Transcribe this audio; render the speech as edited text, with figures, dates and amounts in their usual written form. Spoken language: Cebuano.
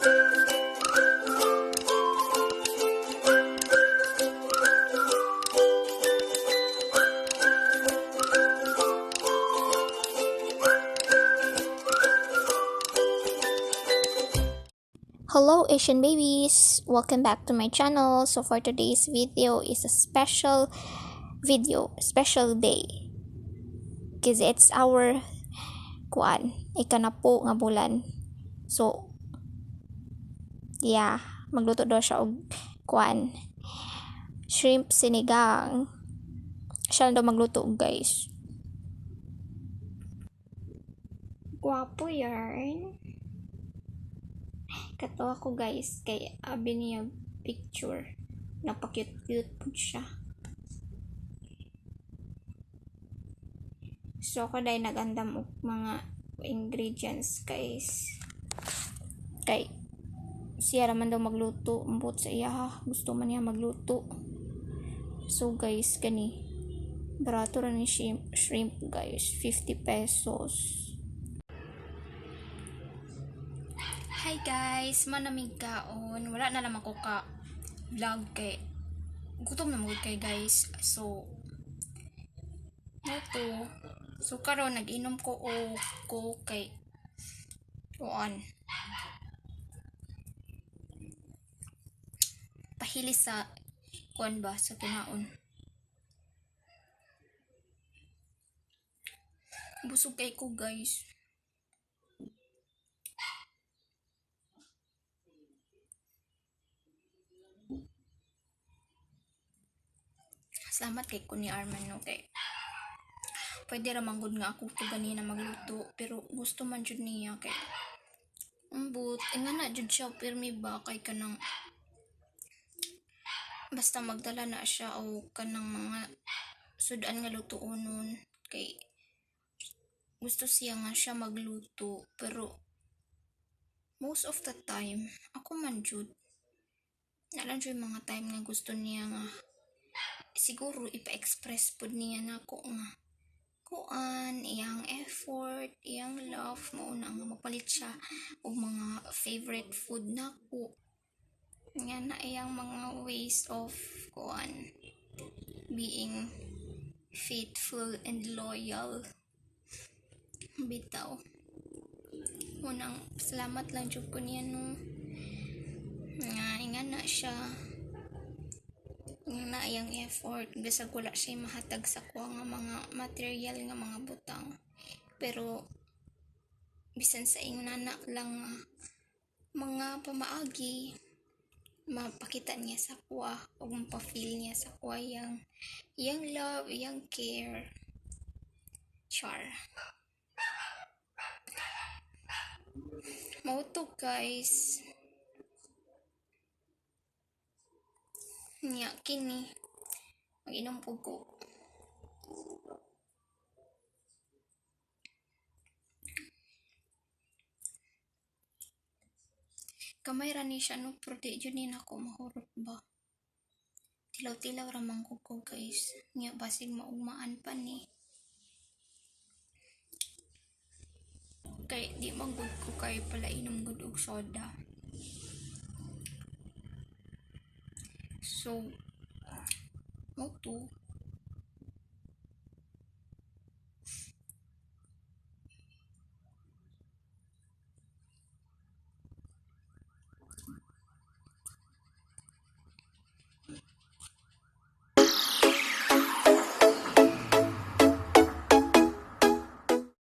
Hello Asian babies, welcome back to my channel. So for today's video is a special video, special day, because it's our kuan, ikanapo nga bulan. So yeah, magluto daw siya og kuan, shrimp sinigang. Siya lang daw magluto, guys. Gwapo yarn. Katawa ko, guys, kay abi niya picture. Napa-cute-cute po siya. So ako dahil nag-andam og mga ingredients, guys. Kay siya raman daw magluto, ambot sa iya ha. Gusto man niya magluto. So guys, kani barato ra ni shrimp, guys, 50 pesos. Hi guys, manamig kaon. Wala na naman ko ka vlog kay gutom na mo kay, guys. So to. So karon nag-inom ko og Coke kay kuan, pahili sa kuan ba sa kinaon. Busog kay ko, guys. Salamat kay ko ni Arman, no, kay pwede ra man gud nga ako to ganina magluto, pero gusto man jud niya kay ambot ingana jud siya pirmi ba, kay kanang basta magdala na siya o kanang mga sudan nga lutuonon, kay gusto siya nga siya magluto, pero most of the time ako man jud. Na lang jud mga time nga gusto niya nga siguro ipa-express pud niya nako nga kuan, iyang effort, iyang love, mao na nga mapalit siya og mga favorite food nako. Nga na iyang mga ways of kuan, being faithful and loyal bitaw. Unang salamat lang jud ko niya, no, nga ingana siya na iyang effort bisag wala siya mahatag sa kuha nga mga material nga mga butang, pero bisan sa ingnana lang nga mga pamaagi, mapakita niya sa kuha o mapa-feel niya sa kuha iyang love, iyang care. Char. Mao to, guys. Nya kini mag-inom pud ko. Kamay ra ni siya, no, pero di jud ni nako mahurot ba. Tilaw-tilaw ra man ko, guys. Nya basig maugmaan pa ni. Kay di man gud ko kay pala inom gud og soda. So, mao to.